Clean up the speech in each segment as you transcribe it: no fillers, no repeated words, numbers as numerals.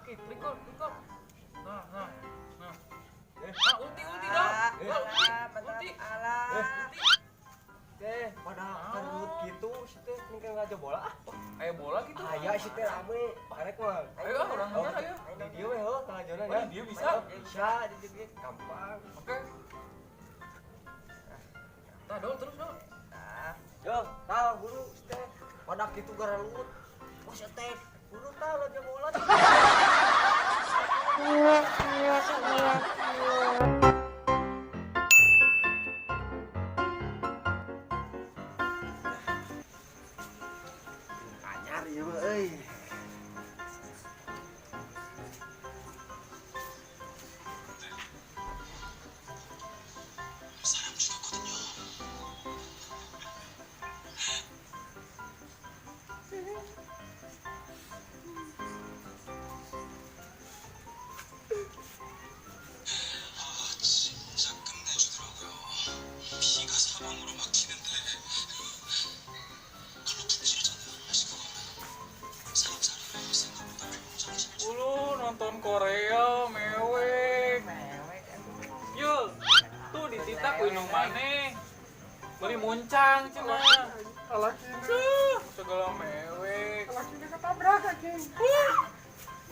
Oke, klik kok. Nah, nah, nah. Ah, ulti ulti dong. Ulti. Ulti. Ulti. Teh, padahal karut gitu si teh mungkin ngaja bola ah. Aya bola gitu. Aya si teh rame. Arek mah. Ayo urang mah ayo. Di dieu we heuh ngajona ya. Di dieu bisa. Bisa di dieu gampang. Oke. Tah dol terus dol. Tah. Yo, tah buru si teh. Padak kitu garalut. Oh si teh, buru tah laja bola. Ulu nonton Korea mewek. Yuk, tuh ditita ku indung maneh. Beli muncang cenah. Tuh, segala mewek. Lalakina ketabrak anjing.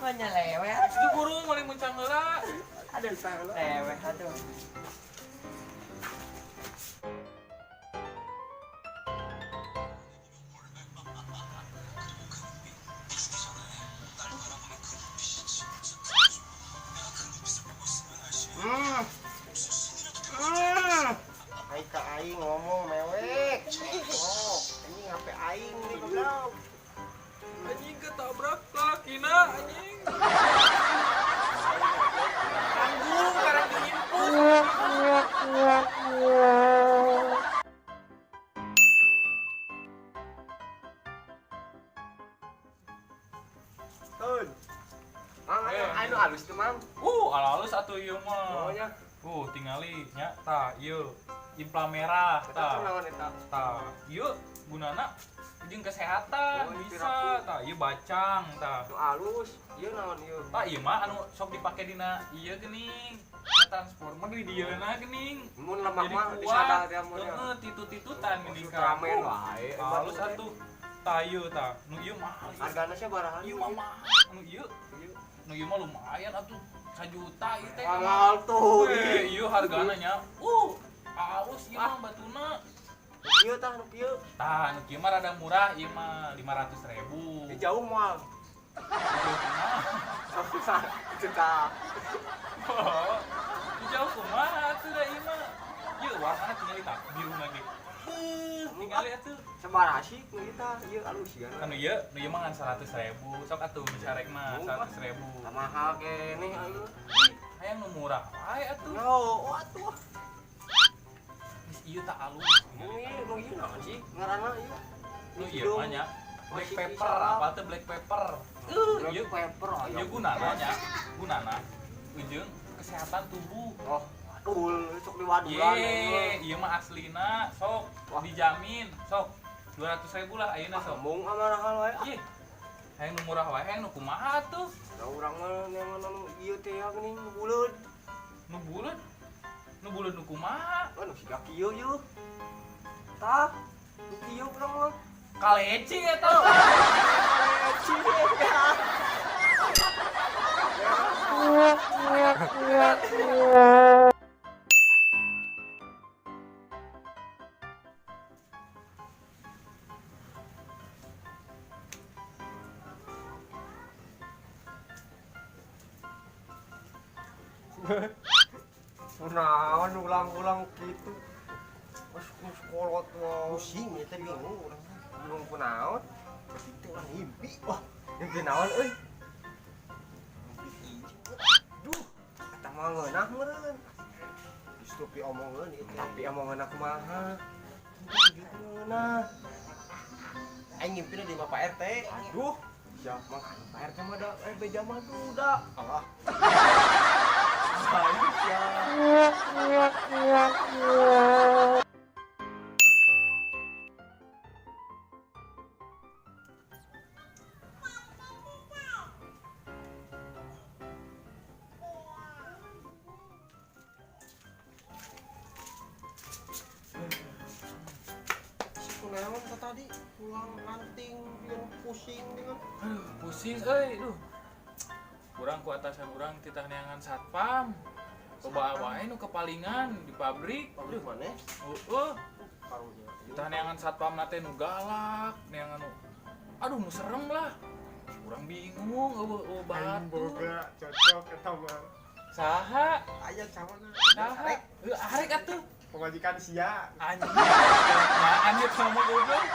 Manya lewet. Itu burung beli muncang heula. Aduh, lewet aduh. Aing ka aing ngomong mewek. Oh, anjing HP aing nih goblok. Anjing ketabrak lalakina anjing. Tanggung karang diinput. Tun. Mang anu halus teu, Mang. Alus atuh ieu mah. Tingali nya tah ieu. Impla merah tah. Tah, ieu gunana jeung kesehatan bisa tah, ieu bacang tah. Nu alus, ieu naon ieu? Tah ieu mah anu sok dipake dina ieu geuning. Transformer di dieuna geuning. Mun lemak mah disadar teh mun. Heeh, titut-titutan geuning ka. Ramen wae. Alus atuh. Tah ieu tah. Nu ieu mahal. Hargana sabaraha? Ieu mah mahal. Nu ieu. Nu ieu mah lumayan atuh. 1 juta ieu teh. Mahal tuh. Ieu hargana nya. Alus ieu mah batuna. Ieu tah nu kieu. Tah nu kieu mah rada murah ieu mah 500.000. Di jauh moal. Jauh kumaha. Di jauh kumaha atuh da ieu mah. Ieu warnana tingali tah biru lagi. Tingali atuh. Sabaraha sih nu ieu tah? Ieu alus ya. Anu ieu, nu ieu mah ngan 100.000. Sok atuh micarek mah 100.000. Mahal keneh anu. Hayang nu murah wae atuh. Oh, atuh. Ieu tak alus. Nu ieu naon sih ngaranna ieu? Nu ieu mah nya black pepper, apa teh black pepper? Ieu pepper aya. Ieu gunana nya, gunana ujung kesehatan tubuh. Oh, aduh, sok diwadulan. Ye, ieu mah aslina, sok dijamin, sok 200.000 lah ayeuna sok. Mung amarahal wae. Ih. Hayang nu murah wae, hayang nu kumaha atuh? Da urang mah neangan anu ieu teh ya geuning buleud. Nu buleud? Nu buleud nu kumaha? Anu siga kieu yeuh. Tah, nu kieu urang mah. Kaleci eta. Kaleci. Naon ulang-ulang gitu. Wes kolot mah. Pusing ya teh bingung urang. Bingung kunaon? Berarti teh urang ngimpi. Wah, ngimpi naon euy? Ngimpi hiji. Duh, eta mah ngeunah meureun. Geus tapi omongeun ieu teh. Tapi omongan kumaha? Ngeunah. Aing ngimpina di Bapak RT. Aduh, siap mah Pak RT mah da beja mah duda. Allah. Kunaon teh tadi pulang anting jeung pusing dengan. Aduh, pusing euy, duh. Urang ku atasan urang titah neangan satpam. Loba wae nu kepalingan di pabrik. Pabrik mana? Heeh, Karunya. titah neangan satpam na teh nu galak, neangan nu aduh, nu serem lah. Urang bingung, euweuh euweuh Aing batur. boga cocok eta mah. Saha? Aya calonna. Saha? Heuh, arek atuh. Pamajikan sia. Anjing. Nah, anjir sama goblok.